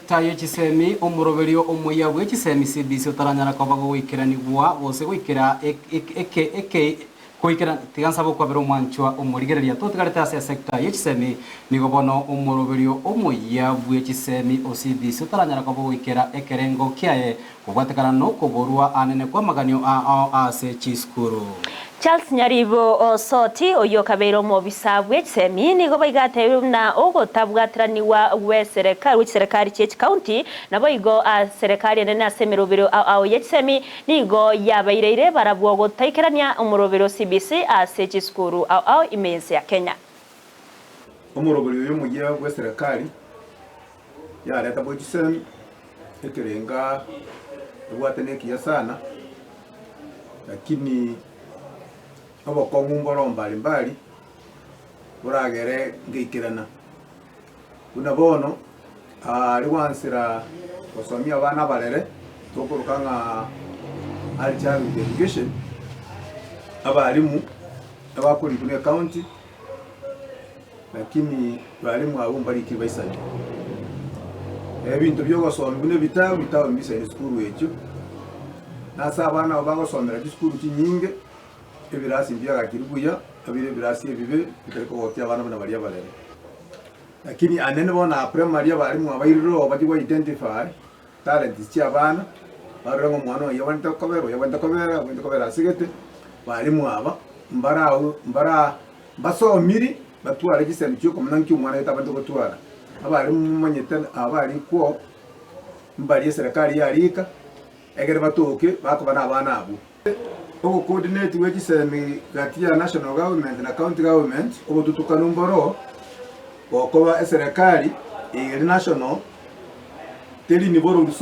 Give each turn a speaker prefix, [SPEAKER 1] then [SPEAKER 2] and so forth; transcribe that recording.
[SPEAKER 1] Esecta ye chisemi, omoroberio omuya bwe chisemi CBC otaranyara koba gogoikeranigwa gose goikera eke eke goikera tiga nsabe okwabera omwanchwa omorigereria totigarete ase esecta ye chisemi nigo bono omoroberio omuya bwe chisemi o CBC otaranyara koba goikera ekerengo kiaye Kobwatekana nokoborwa anene kw'amaganio ao ase chisukuru.
[SPEAKER 2] Charles Nyaribo Osoti, oyio okabeire omobisa bw'echisemi, nigo baigatebire buna ogotabwateranigwa gw'eserekari gwechiserekari chie chikaunti naboigo serekari enene ase emerobero ao ao y'echisemi nigo yabaireire barabwo gotaikerania omorobero o CBC ase chisukuru ao ao ime y'ense ya Kenya.
[SPEAKER 3] Omoroberi oyo omoyia bw'eserekari yareta bw'echisemi Ekerenga ebwate nekiya sana, lakini obokong'u mboro mbari mbari boragere ngeikerana. Buna bono aria gwansera gosomia abana abarere tokoroka ng'a early childhood education, abalimu abakorikwa ne ecounty Lakini barimu abwo mbarikire baisane. Ebinto bi'ogosomi buna ebitabu, bitabu mbisaine sukuru echio. Na ase abana abo bagosomera chisukuru chinyinge, ebirasi mbiagachirwe buya, bire ebirasi ebibe bitari kogokia abana buna baria abarere. Lakini anene bono aa primary abarimu abairire oo bachie go identify talents chia abana, barore ng'a omwana oyo abwenerete kobera, oyo abwenerete kobera, abwenerete kobera asegete, barimu aba mbarau mbara Mbasomiri batware chisemi chi'okomanya nki omwana oito abwenerete gotwara. Abarimu momanyete abarikwo mbaria eserekari yarika, egere batoke bakoba nabana abwo. Ogocoordinate gwe chisemi gati ya national government na county government obotutukanu mboro gokoba eserekari eye ere national teri ni borori.